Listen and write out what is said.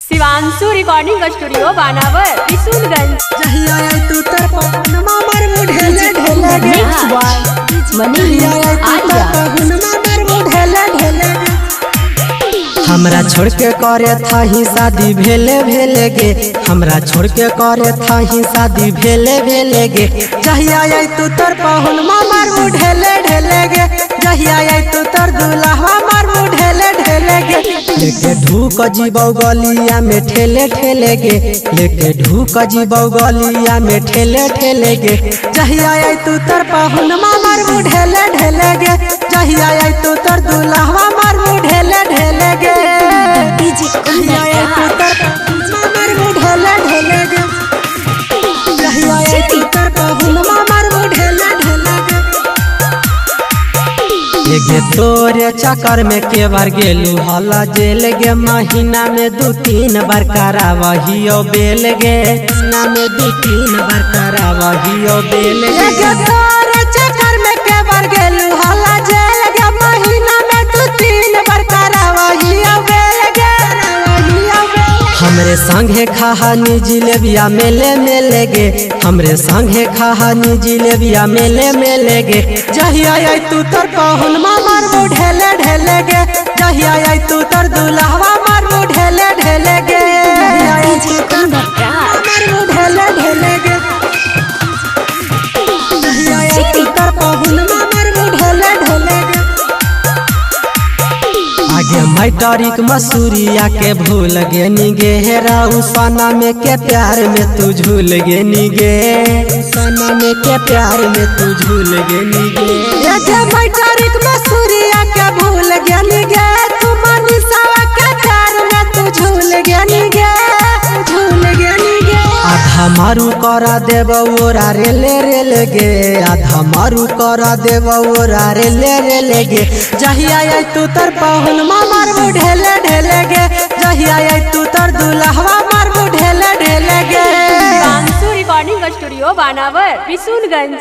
Shivanshu recording studio बानावर किशुनगंज। जहिया आई तू तर पहुनमा मारबो ढेले ढेले गे। मिक्स बाय मनीष जहिया आई तू तर आर्या। पहुनमा मारबो ढेले ढेले गे। हमरा छोड़ के करे थाही शादी भेले भेले गे। हमरा छोड़ के करे थाही शादी भेले भेले गे। जहिया आई तू तर पहुनमा मारबो ढेले ढेले गे। जहिया आई तू तर दुल्हा मारबो ढेले ढेले गे। लेके ढूक जीबौ गलिया में ठेले ठेले गे। लेके ढूक जीबौ गलिया में ठेले ठेले गे। जहिया आई तू तर पहुनमा मारबो ढेले ढेले गे। जहिया आई तू तर दुल्हा मारबो ढेले ढेले गे। डीजे जहिया आई तू तर पहुनमा मारबो ढेले ढेले गे। जहिया आई तू तर पहुनमा मारबो ढेले ढेले गे। लेके तोरे चक्कर में के बार गेलू हला जेल गे। महीना में 2-3 बार करावहियो बेल गे। महीना में 2-3 बार करावहियो बेल गे। एगे तोरे चक्कर में के बार गेलू हला जेल गे। महीना में 2-3 बार करावहियो बेल गे। करावहियो बेल। हमरे संगे कहानी जिलेबिया मेले मेले गे। हमरे संगे कहानी जिलेबिया मेले मेले गे। जहिया आई तू तर पहुनमा मारबो ढेले ढेले गे। जहिया आई तू तर दुल्हवा मारबो ढेले ढेले गे। जहिया आई तू तर मारबो ढेले ढेले गे। जहिया आई तू तर पहुनमा मारबो ढेले ढेले गे। आगे मैटरिक मसूरिया के भूल गे नी गे। हेराऊ सना में के प्यार में तू झूल गे नी गे। सना में के प्यार में तू झूल गे नी गे। एगे मैटरिक मसूरिया के भूल गेली गे। तू मनीषा के प्यार में तू झूल गेली गे। झूल गेली गे। आधा मारू करा देब ओरा रेले रेले गे। आधा मारू करा देब ओरा रेले रेले गे। जहिया आई तू तर पहुनमा मारबो ढेले ढेले गे। जहिया आई तू तर दुल्हवा मारबो ढेले ढेले गे। शिवांशु रिकॉर्डिंग स्टूडियो बानावर किशुनगंज।